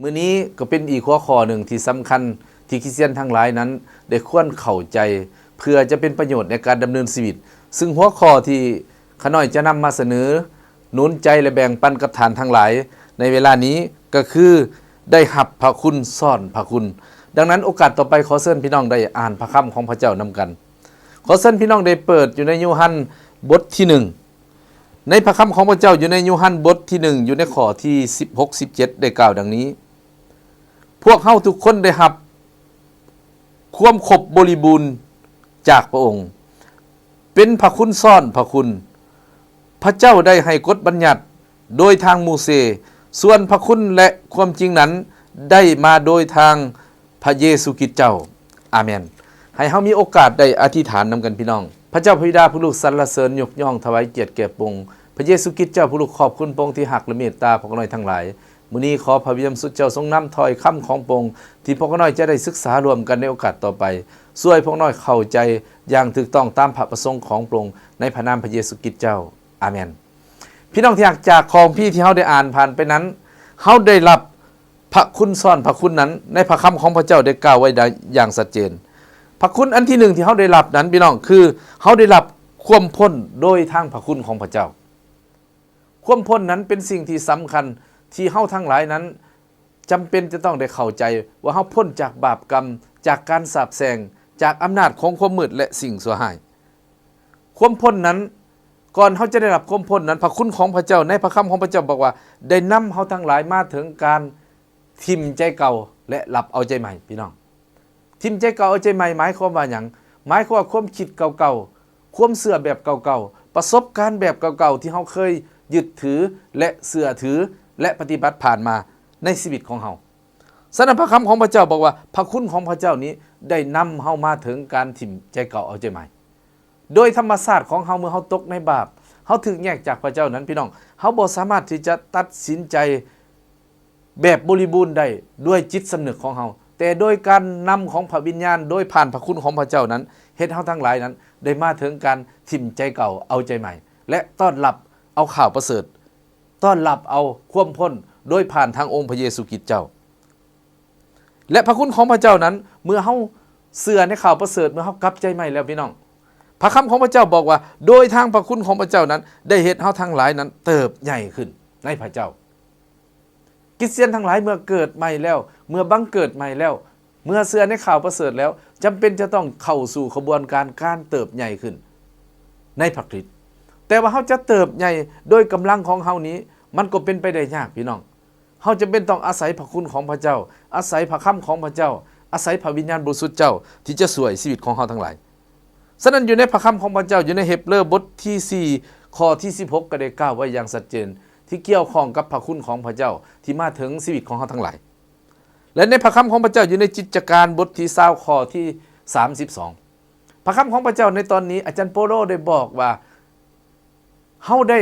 ມື້ນີ້ກໍເປັນອີກຫົວຂໍ້ໜຶ່ງທີ່ສຳຄັນ ທີ່ຄຣິສຕຽນທັງຫຼາຍນັ້ນໄດ້ຄວນເຂົ້າໃຈ ເພື່ອຈະເປັນປະໂຫຍດໃນການດຳເນີນຊີວິດ. ຊຶ່ງຫົວຂໍ້ທີ່ຂ້ານ້ອຍຈະນຳມາສະເໜີ ໜູນໃຈ ແລະ ແບ່ງປັນກັບທ່ານທັງຫຼາຍໃນເວລານີ້ ກໍຄື ໄດ້ຮັບພະຄຸນຊ້ອນພະຄຸນ. ດັ່ງນັ້ນ ໂອກາດຕໍ່ໄປ ຂໍເຊີນພີ່ນ້ອງໄດ້ອ່ານພະຄຳຂອງພະເຈົ້ານຳກັນ. ຂໍເຊີນພີ່ນ້ອງໄດ້ເປີດຢູ່ໃນໂຍຮັນບົດທີໜຶ່ງ. ໃນພະຄຳຂອງພະເຈົ້າຢູ່ໃນໂຍຮັນບົດທີໜຶ່ງ ຢູ່ໃນຂໍ້ທີສິບຫົກ ສິບເຈັດ ໄດ້ກ່າວດັ່ງນີ້: ພວກເຮົາທຸກຄົນໄດ້ຮັບຄວາມຄົບບໍລິບູນຈາກພະອົງ, ເປັນພະຄຸນຊ້ອນພະຄຸນ. ພະເຈົ້າໄດ້ໃຫ້ກົດບັນຍັດໂດຍທາງໂມເຊ, ສ່ວນພະຄຸນ ແລະ ຄວາມຈິງນັ້ນໄດ້ມາໂດຍທາງ ພະເຢຊູຄຣິດເຈົ້າ. ອາເມນ. ໃຫ້ເຮົາມີໂອກາດໄດ້ອະທິຖານນຳກັນ ພີ່ນ້ອງ. ພະເຈົ້າພະບິດາ ຜູ້ລູກສັນລະເສີນຍົກຍ້ອງຖວາຍກຽດແກ່ພະອົງ, ພະເຢຊູຄຣິດເຈົ້າ ຜູ້ລູກຂອບຄຸນພະອົງທີ່ຮັກ ແລະ ເມດຕາພວກນ້ອຍທັງຫຼາຍ. ມື້ນີ້ຂໍພະວິນຍານບໍລິສຸດເຈົ້າຊົງນຳຖ້ອຍຄຳຂອງພະອົງ ທີ່ພວກຂ້ານ້ອຍຈະໄດ້ສຶກສາຮ່ວມກັນໃນໂອກາດຕໍ່ໄປ, ຊ່ວຍພວກຂ້ານ້ອຍເຂົ້າໃຈຢ່າງຖືກຕ້ອງຕາມພະປະສົງຂອງພະອົງ, ໃນພະນາມພະເຢຊູຄຣິດເຈົ້າ. ອາເມນ. ພີ່ນ້ອງທີ່ຮັກ, ຈາກຄຳພີທີ່ເຮົາໄດ້ອ່ານຜ່ານໄປນັ້ນ, ເຮົາໄດ້ຮັບ ພະຄຸນຊ້ອນພະຄຸນນັ້ນ ໃນພະຄຳຂອງພະເຈົ້າໄດ້ກ່າວໄວ້ໄດ້ຢ່າງຊັດເຈນ. ພະຄຸນອັນທີໜຶ່ງທີ່ເຮົາໄດ້ຮັບນັ້ນ ພີ່ນ້ອງ, ຄືເຮົາໄດ້ຮັບຄວາມພົ້ນໂດຍທາງພະຄຸນຂອງພະເຈົ້າ. ຄວາມພົ້ນນັ້ນເປັນສິ່ງທີ່ສຳຄັນ ທີ່ເຮົາທັງຫຼາຍນັ້ນຈຳເປັນຈະຕ້ອງໄດ້ເຂົ້າໃຈ ວ່າເຮົາພົ້ນຈາກບາບກຳ, ຈາກການສາບແຊ່ງ, ຈາກອຳນາດຂອງຄວາມມືດ ແລະ ສິ່ງຊົ່ວຮ້າຍ. ຄວາມພົ້ນນັ້ນ, ກ່ອນເຮົາຈະໄດ້ຮັບຄວາມພົ້ນນັ້ນ, ພະຄຸນຂອງພະເຈົ້າ ໃນພະຄຳຂອງພະເຈົ້າບອກວ່າ ໄດ້ນຳເຮົາທັງຫຼາຍມາເຖິງການຖິ້ມໃຈເກົ່າ ແລະ ຮັບເອົາໃຈໃໝ່. ພີ່ນ້ອງ, ຖິ້ມໃຈເກົ່າເອົາໃຈໃໝ່ ໝາຍຄວາມວ່າຫຍັງ? ໝາຍຄວາມວ່າຄວາມຄິດເກົ່າໆ, ຄວາມເຊື່ອແບບເກົ່າໆ, ປະສົບການແບບເກົ່າໆ ທີ່ເຮົາເຄີຍຍຶດຖື ແລະ ເຊື່ອຖື ແລະ ປະຕິບັດຜ່ານມາໃນຊີວິດຂອງເຮົາ. ສະນັ້ນ ພະຄຳຂອງພະເຈົ້າບອກວ່າ ພະຄຸນຂອງພະເຈົ້ານີ້ໄດ້ນຳເຮົາມາເຖິງການຖິ້ມໃຈເກົ່າເອົາໃຈໃໝ່. ໂດຍທຳມະຊາດຂອງເຮົາ ເມື່ອເຮົາຕົກໃນບາບ, ເຮົາຖືກແຍກຈາກພະເຈົ້ານັ້ນ ພີ່ນ້ອງ, ເຮົາບໍ່ສາມາດທີ່ຈະຕັດສິນໃຈແບບບໍລິບູນໄດ້ດ້ວຍຈິດສຳນຶກຂອງເຮົາ, ແຕ່ໂດຍການນຳຂອງພະວິນຍານ, ໂດຍຜ່ານພະຄຸນຂອງພະເຈົ້ານັ້ນ ເຮັດເຮົາທັງຫຼາຍນັ້ນໄດ້ມາເຖິງການຖິ້ມໃຈເກົ່າເອົາໃຈໃໝ່ ແລະ ຕ້ອນຮັບເອົາຂ່າວປະເສີດ. ຕ້ອນຮັບເອົາຄວາມພົ້ນໂດຍຜ່ານທາງອົງພະເຢຊູຄຣິດເຈົ້າ ແລະ ພະຄຸນຂອງພະເຈົ້ານັ້ນ, ເມື່ອເຮົາເຊື່ອໃນຂ່າວປະເສີດ, ເມື່ອເຮົາກັບໃຈໃໝ່ແລ້ວ ພີ່ນ້ອງ, ພະຄຳຂອງພະເຈົ້າບອກວ່າ ໂດຍທາງພະຄຸນຂອງພະເຈົ້ານັ້ນ ໄດ້ເຮັດເຮົາທັງຫຼາຍນັ້ນເຕີບໃຫຍ່ຂຶ້ນໃນພະເຈົ້າ. ຄຣິສຕຽນທັງຫຼາຍ ເມື່ອເກີດໃໝ່ແລ້ວ, ເມື່ອບັງເກີດໃໝ່ແລ້ວ, ເມື່ອເຊື່ອໃນຂ່າວປະເສີດແລ້ວ, ຈຳເປັນຈະຕ້ອງເຂົ້າສູ່ຂະບວນການ ການເຕີບໃຫຍ່ຂຶ້ນໃນພະຄຣິດ. ແຕ່ວ່າເຮົາຈະເຕີບໃຫຍ່ໂດຍກຳລັງຂອງເຮົານີ້ ມັນກໍເປັນໄປໄດ້ຍາກ ພີ່ນ້ອງ. ເຮົາຈຳເປັນຕ້ອງອາໄສພະຄຸນຂອງພະເຈົ້າ, ອາໄສພະຄຳຂອງພະເຈົ້າ, ອາໄສພະວິນຍານບໍລິສຸດເຈົ້າ ທີ່ຈະຊ່ວຍຊີວິດຂອງເຮົາທັງຫຼາຍ. ສະນັ້ນ ຢູ່ໃນພະຄຳຂອງພະເຈົ້າ ຢູ່ໃນເຮັບເລີບົດທີສີ່ ຂໍ້ທີສິບຫົກ ກໍໄດ້ກ່າວໄວ້ຢ່າງຊັດເຈນ ທີ່ກ່ຽວຂ້ອງກັບພະຄຸນຂອງພະເຈົ້າ ທີ່ມາເຖິງຊີວິດຂອງເຮົາທັງຫຼາຍ. ແລະ ໃນພະຄຳຂອງພະເຈົ້າ ຢູ່ໃນກິດຈະການບົດທີຊາວ ຂໍ້ທີສາມສິບສອງ ພະຄຳຂອງພະເຈົ້າໃນຕອນນີ້ ອາຈານໂປໂລໄດ້ບອກວ່າ ເຮົາໄດ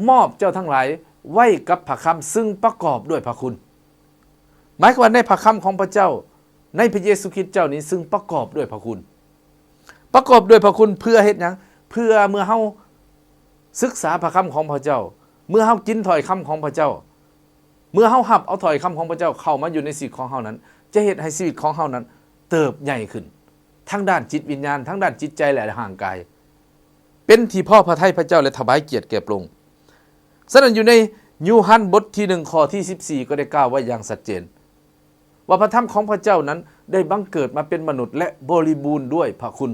້ມອບເຈົ້າທັງຫຼາຍໄວ້ກັບພະຄຳ ຊຶ່ງປະກອບດ້ວຍພະຄຸນ. ໝາຍຄວາມວ່າໃນພະຄຳຂອງພະເຈົ້າ, ໃນພະເຢຊູຄຣິດເຈົ້ານີ້ ຊຶ່ງປະກອບດ້ວຍພະຄຸນ. ປະກອບດ້ວຍພະຄຸນເພື່ອເຮັດຫຍັງ? ເພື່ອເມື່ອເຮົາສຶກສາພະຄຳຂອງພະເຈົ້າ, ເມື່ອເຮົາກິນຖ້ອຍຄຳຂອງພະເຈົ້າ, ເມື່ອເຮົາຮັບເອົາຖ້ອຍຄຳຂອງພະເຈົ້າເຂົ້າມາຢູ່ໃນຊີວິດຂອງເຮົານັ້ນ, ຈະເຮັດໃຫ້ຊີວິດຂອງເຮົານັ້ນເຕີບໃຫຍ່ຂຶ້ນ ທາງດ້ານຈິດວິນຍານ, ທາງດ້ານຈິດໃຈ ແລະ ຮ່າງກາຍ, ເປັນທີ່ພໍພະໄທພະເຈົ້າ ແລະ ຖວາຍກຽດແກ່ພະອົງ. ສະນັ້ນ ຢູ່ໃນໂຍຮັນບົດທີໜຶ່ງ ຂໍ້ທີສິບສີ່ ກໍໄດ້ກ່າວໄວ້ຢ່າງຊັດເຈນ ວ່າພະທຳຂອງພະເຈົ້ານັ້ນໄດ້ບັງເກີດມາເປັນມະນຸດ ແລະ ບໍລິບູນດ້ວຍພະຄຸນ.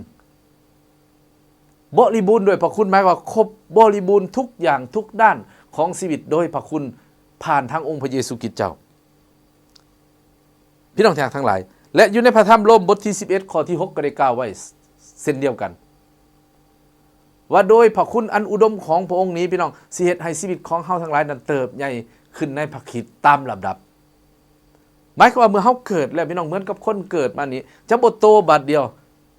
ບໍລິບູນດ້ວຍພະຄຸນ ໝາຍວ່າຄົບບໍລິບູນທຸກຢ່າງທຸກດ້ານຂອງຊີວິດໂດຍພະຄຸນ ຜ່ານທາງອົງພະເຢຊູຄຣິດເຈົ້າ. ພີ່ນ້ອງທີ່ຮັກທັງຫຼາຍ, ແລະ ຢູ່ໃນພະທຳໂລມບົດທີສິບເອັດ ຂໍ້ທີຫົກ ກໍໄດ້ກ່າວໄວ້ເຊັ່ນດຽວກັນ ວ່າໂດຍພະຄຸນອັນອຸດົມຂອງພະອົງນີ້, ພີ່ນ້ອງ, ຊິເຮັດໃຫ້ຊີວິດຂອງເຮົາທັງຫຼາຍນັ້ນເຕີບໃຫຍ່ຂຶ້ນໃນພະຄຣິດຕາມລຳດັບ. ໝາຍຄວາມວ່າເມື່ອເຮົາເກີດແລ້ວ, ພີ່ນ້ອງ, ເໝືອນກັບຄົນເກີດມານີ້ ຈະບໍ່ໂຕບາດດຽວ.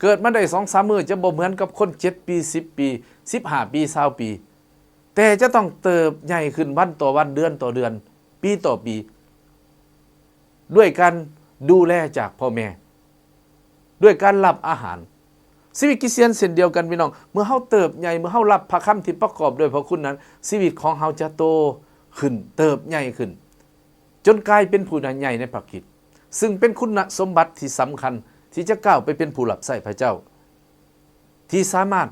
ເກີດມາໄດ້ສອງສາມມື້ ຈະບໍ່ເໝືອນກັບຄົນເຈັດປີ, ສິບປີ, ສິບຫ້າປີ, ຊາວປີ, ແຕ່ຈະຕ້ອງເຕີບໃຫຍ່ຂຶ້ນວັນຕໍ່ວັນ, ເດືອນຕໍ່ເດືອນ, ປີຕໍ່ປີ ດ້ວຍການດູແລຈາກພໍ່ແມ່, ດ້ວຍການຮັບອາຫານ. ຊີວິດຄຣິສຕຽນເຊັ່ນດຽວກັນ, ພີ່ນ້ອງ, ເມື່ອເຮົາເຕີບໃຫຍ່, ເມື່ອເຮົາຮັບພະຄຳທີ່ປະກອບດ້ວຍພະຄຸນນັ້ນ, ຊີວິດຂອງເຮົາຈະໂຕຂຶ້ນ, ເຕີບໃຫຍ່ຂຶ້ນ. ຈົນກາຍເປັນຜູ້ໃຫຍ່ໃນພະຄຣິດ, ຊຶ່ງເປັນຄຸນນະສົມບັດທີ່ສຳຄັນທີ່ຈະກ້າວໄປເປັນຜູ້ຮັບໃຊ້ພະເຈົ້າ ທີ່ສາມາດ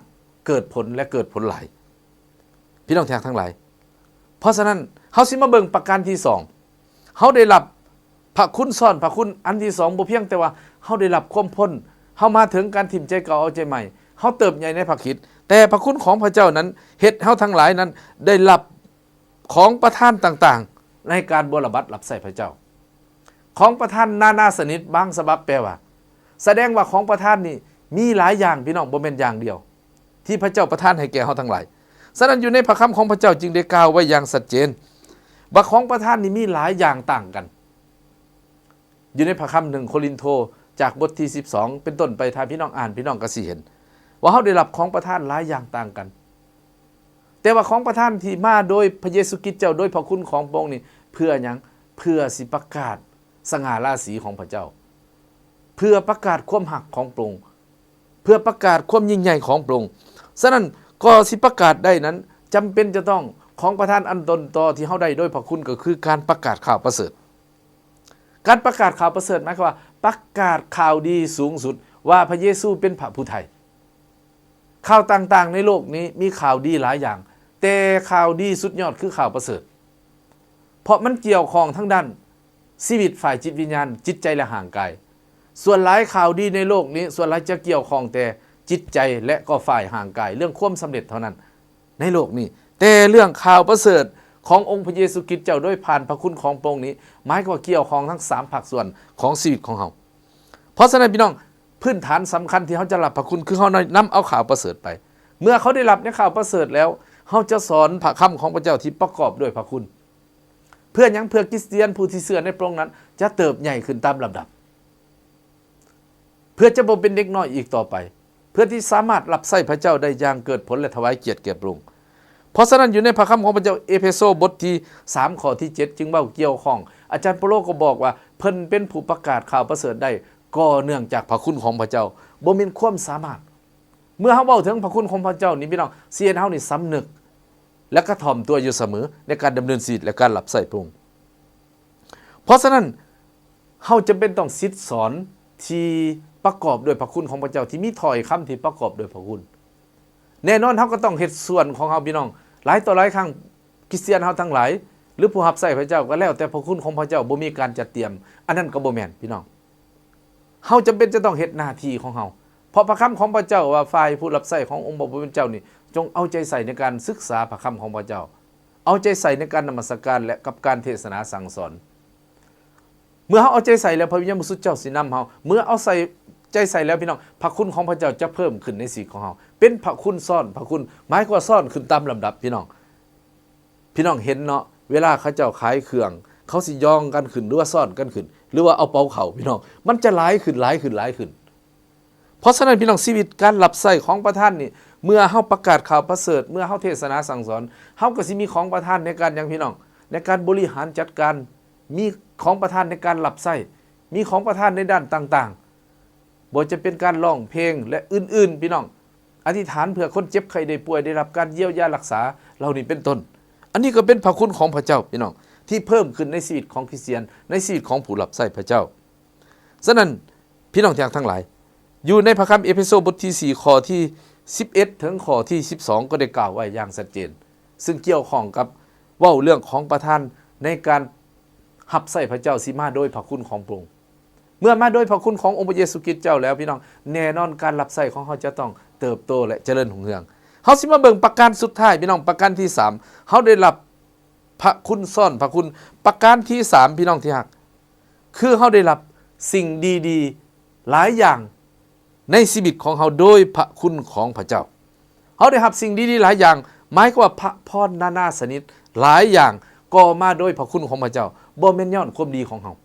ເກີດຜົນ ແລະ ເກີດຜົນຫຼາຍ. ພີ່ນ້ອງທີ່ຮັກທັງຫຼາຍ, ເພາະສະນັ້ນ ເຮົາຊິມາເບິ່ງປະການທີສອງ. ເຮົາໄດ້ຮັບພະຄຸນຊ້ອນພະຄຸນອັນທີສອງ, ບໍ່ພຽງແຕ່ວ່າເຮົາໄດ້ຮັບຄວາມພົ້ນ, ເຮົາມາເຖິງການຖິ້ມໃຈເກົ່າເອົາໃຈໃໝ່, ເຮົາເຕີບໃຫຍ່ໃນພະຄຣິດ, ແຕ່ພະຄຸນຂອງພະເຈົ້ານັ້ນເຮັດເຮົາທັງຫຼາຍນັ້ນໄດ້ຮັບ ຂອງປະທານຕ່າງໆ ໃນການບົວລະບັດຮັບໃຊ້ພະເຈົ້າ. ຂອງປະທານນານາຊະນິດ, ບາງສະບັບແປວ່າ ສະແດງວ່າຂອງປະທານນີ້ມີຫຼາຍຢ່າງ, ພີ່ນ້ອງ, ບໍ່ແມ່ນຢ່າງດຽວ ທີ່ພະເຈົ້າປະທານໃຫ້ແກ່ເຮົາທັງຫຼາຍ. ສະນັ້ນ ຢູ່ໃນພະຄຳຂອງພະເຈົ້າຈຶ່ງໄດ້ກ່າວໄວ້ຢ່າງຊັດເຈນ ວ່າຂອງປະທານນີ້ມີຫຼາຍຢ່າງຕ່າງກັນ. ຢູ່ໃນພະຄຳໜຶ່ງໂຄລິນໂທ ຈາກບົດທີສິບສອງເປັນຕົ້ນໄປ, ຖ້າພີ່ນ້ອງອ່ານ, ພີ່ນ້ອງກໍຊິເຫັນວ່າເຮົາໄດ້ຮັບຂອງປະທານຫຼາຍຢ່າງຕ່າງກັນ. ແຕ່ວ່າຂອງປະທານທີ່ມາໂດຍພະເຢຊູຄຣິດເຈົ້າ, ໂດຍພະຄຸນຂອງພະອົງນີ້ ເພື່ອຫຍັງ? ເພື່ອຊິປະກາດສະຫງ່າລາສີຂອງພະເຈົ້າ, ເພື່ອປະກາດຄວາມຮັກຂອງພະອົງ, ເພື່ອປະກາດຄວາມຍິ່ງໃຫຍ່ຂອງພະອົງ. ສະນັ້ນ ກໍຊິປະກາດໄດ້ນັ້ນ ຈຳເປັນຈະຕ້ອງ, ຂອງປະທານອັນຕົ້ນຕໍທີ່ເຮົາໄດ້ໂດຍພະຄຸນ ກໍຄືການປະກາດຂ່າວປະເສີດ. ການປະກາດຂ່າວປະເສີດ ໝາຍຄວາມວ່າປະກາດຂ່າວດີສູງສຸດວ່າພະເຢຊູເປັນພະຜູ້ໄຖ່. ຂ່າວຕ່າງໆໃນໂລກນີ້ມີຂ່າວດີຫຼາຍຢ່າງ, ແຕ່ຂ່າວດີສຸດຍອດຄືຂ່າວປະເສີດ, ເພາະມັນກ່ຽວຂ້ອງທາງດ້ານຊີວິດຝ່າຍຈິດວິນຍານ, ຈິດໃຈ ແລະ ຮ່າງກາຍ. ສ່ວນຫຼາຍຂ່າວດີໃນໂລກນີ້ ສ່ວນຫຼາຍຈະກ່ຽວຂ້ອງແຕ່ຈິດໃຈ ແລະ ກໍຝ່າຍຮ່າງກາຍ, ເລື່ອງຄວາມສຳເລັດເທົ່ານັ້ນ. ໃນໂລກນີ້, ແຕ່ເລື່ອງຂ່າວປະເສີດຂອງອົງພະເຢຊູຄຣິດເຈົ້າໂດຍຜ່ານພະຄຸນຂອງພະອົງນີ້ ໝາຍຄວາມວ່າກ່ຽວຂ້ອງທັງສາມພາກສ່ວນຂອງຊີວິດຂອງເຮົາ. ເພາະສະນັ້ນ ພີ່ນ້ອງ, ພື້ນຖານສຳຄັນທີ່ເຮົາຈະຮັບພະຄຸນ ຄືເຮົາໄດ້ນຳເອົາຂ່າວປະເສີດໄປ. ເມື່ອເຂົາໄດ້ຮັບໃນຂ່າວປະເສີດແລ້ວ, ເຮົາຈະສອນພະຄຳຂອງພະເຈົ້າທີ່ປະກອບດ້ວຍພະຄຸນ. ເພື່ອຫຍັງ? ເພື່ອຄຣິສຕຽນຜູ້ທີ່ເຊື່ອໃນພະອົງນັ້ນຈະເຕີບໃຫຍ່ຂຶ້ນຕາມລຳດັບ. ເພື່ອຈະບໍ່ເປັນເດັກນ້ອຍອີກຕໍ່ໄປ, ເພື່ອທີ່ສາມາດຮັບໃຊ້ພະເຈົ້າໄດ້ຢ່າງເກີດຜົນ ແລະ ຖວາຍກຽດແກ່ພະອົງ. ເພາະສະນັ້ນ ຢູ່ໃນພະຄຳຂອງພະເຈົ້າ ເອເຟໂຊບົດທີສາມ ຂໍ້ທີເຈັດ ຈຶ່ງເວົ້າກ່ຽວຂ້ອງ, ອາຈານເປາໂລກໍບອກວ່າ ເພິ່ນເປັນຜູ້ປະກາດຂ່າວປະເສີດໄດ້ ກໍເນື່ອງຈາກພະຄຸນຂອງພະເຈົ້າ, ບໍ່ແມ່ນຄວາມສາມາດ. ເມື່ອເຮົາເວົ້າເຖິງພະຄຸນຂອງພະເຈົ້ານີ້ ພີ່ນ້ອງ, ຊິເຮັດໃຫ້ເຮົານີ້ສຳນຶກ ແລະ ກະຖ່ອມຕົວຢູ່ສະເໝີໃນການດຳເນີນຊີວິດ ແລະ ການຮັບໃຊ້ພະອົງ. ເພາະສະນັ້ນ ເຮົາຈຳເປັນຕ້ອງສິດສອນທີ່ປະກອບດ້ວຍພະຄຸນຂອງພະເຈົ້າ, ທີ່ມີຖ້ອຍຄຳທີ່ປະກອບດ້ວຍພະຄຸນ. ແນ່ນອນ ເຮົາກໍຕ້ອງເຮັດສ່ວນຂອງເຮົາ, ພີ່ນ້ອງ. ຫຼາຍຕໍ່ຫຼາຍຄັ້ງ ຄຣິສຕຽນເຮົາທັງຫຼາຍ ຫຼື ຜູ້ຮັບໃຊ້ພະເຈົ້າ ກໍແລ້ວແຕ່ພະຄຸນຂອງພະເຈົ້າບໍ່ມີການຈັດຕຽມ, ອັນນັ້ນກໍບໍ່ແມ່ນ, ພີ່ນ້ອງ. ເຮົາຈຳເປັນຈະຕ້ອງເຮັດໜ້າທີ່ຂອງເຮົາ, ເພາະພະຄຳຂອງພະເຈົ້າວ່າ ຝ່າຍຜູ້ຮັບໃຊ້ຂອງອົງພະຜູ້ເປັນເຈົ້ານີ້ ຈົ່ງເອົາໃຈໃສ່ໃນການສຶກສາພະຄຳຂອງພະເຈົ້າ, ເອົາໃຈໃສ່ໃນການນະມັດສະການ ແລະ ກັບການເທດສະໜາສັ່ງສອນ. ເມື່ອເຮົາເອົາໃຈໃສ່ແລ້ວ ພະວິນຍານບໍລິສຸດເຈົ້າຊິນຳເຮົາ. ເມື່ອເອົາໃສ່ ໃຈໃສ່ແລ້ວ ພີ່ນ້ອງ, ພະຄຸນຂອງພະເຈົ້າຈະເພີ່ມຂຶ້ນໃນຊີວິດຂອງເຮົາ, ເປັນພະຄຸນຊ້ອນພະຄຸນ, ໝາຍຄວາມວ່າຊ້ອນຂຶ້ນຕາມລຳດັບ, ພີ່ນ້ອງ. ພີ່ນ້ອງເຫັນເນາະ, ເວລາເຂົາເຈົ້າຂາຍເຄື່ອງ, ເຂົາຊິຢ່ອງກັນຂຶ້ນ ຫຼືວ່າຊ້ອນກັນຂຶ້ນ ຫຼືວ່າເອົາເປົາເຂົ້າ, ພີ່ນ້ອງ, ມັນຈະຫຼາຍຂຶ້ນ, ຫຼາຍຂຶ້ນ, ຫຼາຍຂຶ້ນ. ເພາະສະນັ້ນ ພີ່ນ້ອງ, ຊີວິດການຮັບໃຊ້ຂອງປະທານນີ້, ເມື່ອເຮົາປະກາດຂ່າວປະເສີດ, ເມື່ອເຮົາເທດສະໜາສັ່ງສອນ, ເຮົາກໍຊິມີຂອງປະທານໃນການຫຍັງ, ພີ່ນ້ອງ? ໃນການບໍລິຫານຈັດການ, ມີຂອງປະທານໃນການຮັບໃຊ້, ມີຂອງປະທານໃນດ້ານຕ່າງໆ. ບໍ່ວ່າຈະເປັນການຮ້ອງເພງ ແລະ ອື່ນໆ, ພີ່ນ້ອງ. ອະທິຖານເພື່ອຄົນເຈັບໄຂ້ໄດ້ປ່ວຍ ໄດ້ຮັບການຢ້ຽວຢາຮັກສາ ເຫຼົ່ານີ້ເປັນຕົ້ນ. ອັນນີ້ກໍເປັນພະຄຸນຂອງພະເຈົ້າ, ພີ່ນ້ອງ, ທີ່ເພີ່ມຂຶ້ນໃນຊີວິດຂອງຄຣິສຕຽນ, ໃນຊີວິດຂອງຜູ້ຮັບໃຊ້ພະເຈົ້າ. ສະນັ້ນ ພີ່ນ້ອງທີ່ຮັກທັງຫຼາຍ, ຢູ່ໃນພະຄຳເອເຟໂຊບົດທີສີ່ ຂໍ້ທີສິບເອັດ ເຖິງຂໍ້ທີສິບສອງ ກໍໄດ້ກ່າວໄວ້ຢ່າງຊັດເຈນ, ຊຶ່ງກ່ຽວຂ້ອງກັບເວົ້າເລື່ອງຂອງປະທານໃນການຮັບໃຊ້ພະເຈົ້າ ຊິມາໂດຍພະຄຸນຂອງພະອົງ. ເມື່ອມາໂດຍພະຄຸນຂອງອົງພະເຢຊູຄຣິດເຈົ້າແລ້ວ, ພີ່ນ້ອງ, ແນ່ນອນການຮັບໃຊ້ຂອງເຮົາຈະຕ້ອງເຕີບໂຕ ແລະ ຈະເລີນຮຸ່ງເຮືອງ. ເຮົາຊິມາເບິ່ງປະການສຸດທ້າຍ, ພີ່ນ້ອງ, ປະການທີສາມ, ເຮົາໄດ້ຮັບພະຄຸນຊ້ອນພະຄຸນ. ປະການທີສາມ, ພີ່ນ້ອງທີ່ຮັກ, ຄືເຮົາໄດ້ຮັບສິ່ງດີໆຫຼາຍຢ່າງໃນຊີວິດຂອງເຮົາໂດຍພະຄຸນຂອງພະເຈົ້າ. ເຮົາໄດ້ຮັບສິ່ງດີໆຫຼາຍຢ່າງ, ໝາຍຄວາມວ່າພະພອນນານາຊະນິດຫຼາຍຢ່າງກໍມາໂດຍພະຄຸນຂອງພະເຈົ້າ, ບໍ່ແມ່ນຍ້ອນຄວາມດີຂອງເຮົາ.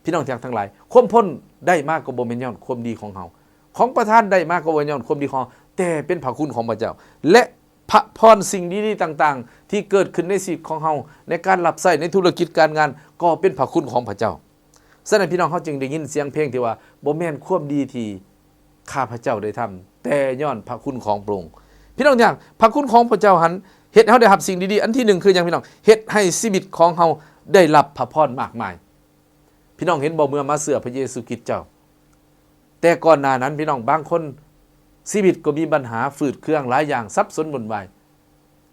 ພີ່ນ້ອງທີ່ຮັກທັງຫຼາຍ, ຄວາມພົ້ນໄດ້ມາກໍບໍ່ແມ່ນຍ້ອນຄວາມດີຂອງເຮົາ, ຂອງປະທານໄດ້ມາກໍບໍ່ແມ່ນຍ້ອນຄວາມດີຂອງເຮົາ, ແຕ່ເປັນພະຄຸນຂອງພະເຈົ້າ ແລະ ພະພອນສິ່ງດີໆຕ່າງໆທີ່ເກີດຂຶ້ນໃນຊີວິດຂອງເຮົາ, ໃນການຮັບໃຊ້, ໃນທຸລະກິດການງານ, ກໍເປັນພະຄຸນຂອງພະເຈົ້າ. ສະນັ້ນ ພີ່ນ້ອງ, ເຮົາຈຶ່ງໄດ້ຍິນສຽງເພງທີ່ວ່າ ບໍ່ແມ່ນຄວາມດີທີ່ຂ້າພະເຈົ້າໄດ້ທຳ, ແຕ່ຍ້ອນພະຄຸນຂອງພະອົງ. ພີ່ນ້ອງທີ່ຮັກ, ພະຄຸນຂອງພະເຈົ້າຫັ້ນເຮັດໃຫ້ເຮົາໄດ້ຮັບສິ່ງດີໆ. ອັນທີໜຶ່ງຄືຫຍັງ, ພີ່ນ້ອງ? ເຮັດໃຫ້ຊີວິດຂອງເຮົາ ໄດ້ຮັບພະພອນມາກມາຍ. ພີ່ນ້ອງເຫັນບໍ່ ເມື່ອມາເຊື່ອພະເຢຊູຄຣິດເຈົ້າ, ແຕ່ກ່ອນໜ້ານັ້ນ ພີ່ນ້ອງ, ບາງຄົນຊີວິດກໍມີບັນຫາຝືດເຄືອງຫຼາຍຢ່າງ, ສັບສົນວຸ່ນວາຍ,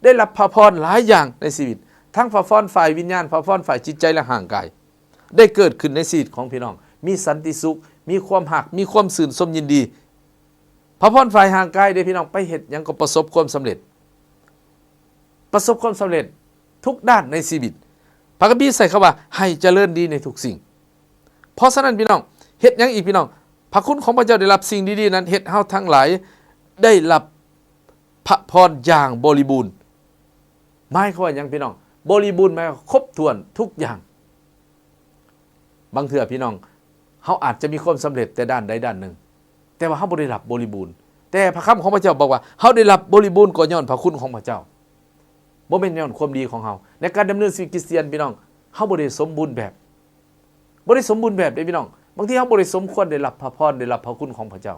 ໄດ້ຮັບພະພອນຫຼາຍຢ່າງໃນຊີວິດ, ທັງພະພອນຝ່າຍວິນຍານ, ພະພອນຝ່າຍຈິດໃຈ ແລະ ຮ່າງກາຍ ໄດ້ເກີດຂຶ້ນໃນຊີວິດຂອງພີ່ນ້ອງ, ມີສັນຕິສຸກ, ມີຄວາມຮັກ, ມີຄວາມຊື່ນຊົມຍິນດີ. ພະພອນຝ່າຍຮ່າງກາຍເດ້ ພີ່ນ້ອງ, ໄປເຮັດຫຍັງກໍປະສົບຄວາມສຳເລັດ, ປະສົບຄວາມສຳເລັດທຸກດ້ານໃນຊີວິດ. ພະຄຳພີໃຊ້ຄຳວ່າ ໃຫ້ຈະເລີນດີໃນທຸກສິ່ງ. ເພາະສະນັ້ນ ພີ່ນ້ອງ, ເຮັດຫຍັງອີກ ພີ່ນ້ອງ? ພະຄຸນຂອງພະເຈົ້າໄດ້ຮັບສິ່ງດີໆນັ້ນ ເຮັດເຮົາທັງຫຼາຍໄດ້ຮັບພະພອນຢ່າງບໍລິບູນ. ໝາຍຄວາມວ່າຫຍັງ ພີ່ນ້ອງ? ບໍລິບູນໝາຍວ່າຄົບຖ້ວນທຸກຢ່າງ. ບາງເທື່ອ ພີ່ນ້ອງ, ເຮົາອາດຈະມີຄວາມສຳເລັດແຕ່ດ້ານໃດດ້ານໜຶ່ງ, ແຕ່ວ່າເຮົາບໍ່ໄດ້ຮັບບໍລິບູນ. ແຕ່ພະຄຳຂອງພະເຈົ້າບອກວ່າ ເຮົາໄດ້ຮັບບໍລິບູນກໍຍ້ອນພະຄຸນຂອງພະເຈົ້າ, ບໍ່ແມ່ນຍ້ອນຄວາມດີຂອງເຮົາ. ໃນການດຳເນີນຊີວິດຄຣິສຕຽນ ພີ່ນ້ອງ, ເຮົາບໍ່ໄດ້ສົມບູນແບບ, ບໍ່ໄດ້ສົມບູນແບບເດ້ ພີ່ນ້ອງ. ບາງທີເຮົາບໍ່ໄດ້ສົມຄວນໄດ້ຮັບພະພອນ, ໄດ້ຮັບພະຄຸນຂອງພະເຈົ້າ.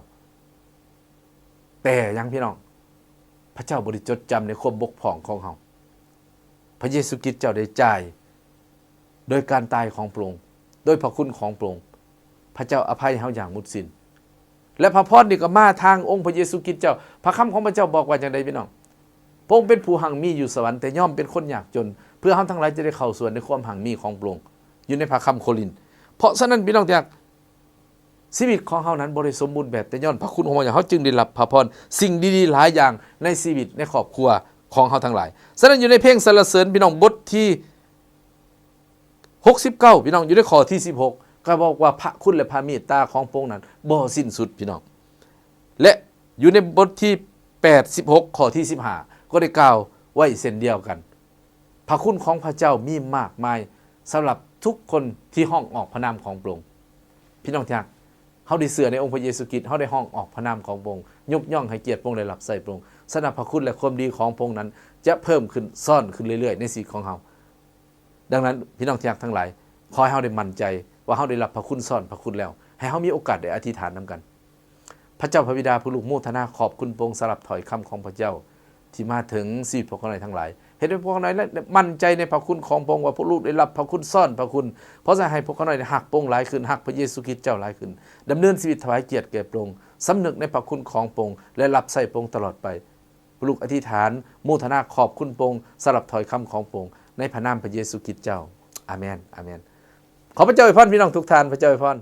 ແຕ່ຫຍັງ ພີ່ນ້ອງ? ພະເຈົ້າບໍ່ໄດ້ຈົດຈຳໃນຄວາມບົກຜ່ອງຂອງເຮົາ. ພະເຢຊູຄຣິດເຈົ້າໄດ້ຈ່າຍໂດຍການຕາຍຂອງພະອົງ, ໂດຍພະຄຸນຂອງພະອົງ. ພະເຈົ້າອະໄພເຮົາຢ່າງໝົດສິ້ນ. ແລະ ພະພອນນີ້ກໍມາທາງອົງພະເຢຊູຄຣິດເຈົ້າ. ພະຄຳຂອງພະເຈົ້າບອກວ່າຈັ່ງໃດ ພີ່ນ້ອງ? ພະອົງເປັນຜູ້ຮັ່ງມີຢູ່ສະຫວັນ, ແຕ່ຍອມເປັນຄົນຍາກຈົນ, ເພື່ອເຮົາທັງຫຼາຍຈະໄດ້ເຂົ້າສ່ວນໃນຄວາມຮັ່ງມີຂອງພະອົງ, ຢູ່ໃນພະຄຳໂຄລິນ. ເພາະສະນັ້ນ ພີ່ນ້ອງທີ່ຮັກ, ຊີວິດຂອງເຮົານັ້ນບໍ່ໄດ້ສົມບູນແບບ, ແຕ່ຍ້ອນພະຄຸນຂອງພະເຈົ້າ ເຮົາຈຶ່ງໄດ້ຮັບພະພອນສິ່ງດີໆຫຼາຍຢ່າງໃນຊີວິດ, ໃນຄອບຄົວຂອງເຮົາທັງຫຼາຍ. ສະນັ້ນ ຢູ່ໃນເພງສັນລະເສີນ ພີ່ນ້ອງ, ບົດທີຫົກສິບເກົ້າ ພີ່ນ້ອງ, ຢູ່ໃນຂໍ້ທີສິບຫົກ ກໍບອກວ່າ ພະຄຸນ ແລະ ພະເມດຕາຂອງພະອົງນັ້ນບໍ່ສິ້ນສຸດ ພີ່ນ້ອງ. ແລະ ຢູ່ໃນບົດທີແປດສິບຫົກ ຂໍ້ທີສິບຫ້າ ກໍໄດ້ກ່າວໄວ້ເຊັ່ນດຽວກັນ. ພະຄຸນຂອງພະເຈົ້າມີມາກມາຍສຳລັບທຸກຄົນທີ່ຮ້ອງອອກພະນາມຂອງພະອົງ. ພີ່ນ້ອງທີ່ຮັກ, ເຮົາໄດ້ເຊື່ອໃນອົງພະເຢຊູຄຣິດ, ເຮົາໄດ້ຮ້ອງອອກພະນາມຂອງພະອົງ, ຍົກຍ້ອງໃຫ້ກຽດພະອົງ ແລະ ຮັບໃຊ້ພະອົງ. ສະນັ້ນ ພະຄຸນ ແລະ ຄວາມດີຂອງພະອົງນັ້ນຈະເພີ່ມຂຶ້ນຊ້ອນຂຶ້ນເລື້ອຍໆໃນຊີວິດຂອງເຮົາ. ດັ່ງນັ້ນ ພີ່ນ້ອງທີ່ຮັກທັງຫຼາຍ, ຂໍໃຫ້ເຮົາໄດ້ໝັ້ນໃຈວ່າເຮົາໄດ້ຮັບພະຄຸນຊ້ອນພະຄຸນແລ້ວ, ໃຫ້ເຮົາມີໂອກາດໄດ້ອະທິຖານນຳກັນ. ພະເຈົ້າພະບິດາ, ພວກລູກໂມທະນາຂອບຄຸນພະອົງສຳລັບຖ້ອຍຄຳຂອງພະເຈົ້າທີ່ມາເຖິງຊີວິດພວກຂ້ານ້ອຍທັງຫຼາຍ. ເຮັດໃຫ້ພວກຂ້ານ້ອຍໄດ້ໝັ້ນໃຈໃນພະຄຸນຂອງພະອົງ, ວ່າພວກລູກໄດ້ຮັບພະຄຸນຊ້ອນພະຄຸນ. ຂໍໃຫ້ພວກຂ້ານ້ອຍໄດ້ຮັກພະອົງຫຼາຍຂຶ້ນ, ຮັກພະເຢຊູຄຣິດເຈົ້າຫຼາຍຂຶ້ນ, ດຳເນີນຊີວິດຖວາຍກຽດແກ່ພະອົງ, ສຳນຶກໃນພະຄຸນຂອງພະອົງ ແລະ ຮັບໃຊ້ພະອົງຕະຫຼອດໄປ. ພວກລູກອະທິຖານໂມທະນາຂອບຄຸນພະອົງສຳລັບຖ້ອຍຄຳຂອງພະອົງ, ໃນພະນາມພະເຢຊູຄຣິດເຈົ້າ. ອາເມນ, ອາເມນ. ຂໍພະເຈົ້າອວຍພອນພີ່ນ້ອງທຸກທ່ານ, ພະເຈົ້າອວຍພອນ.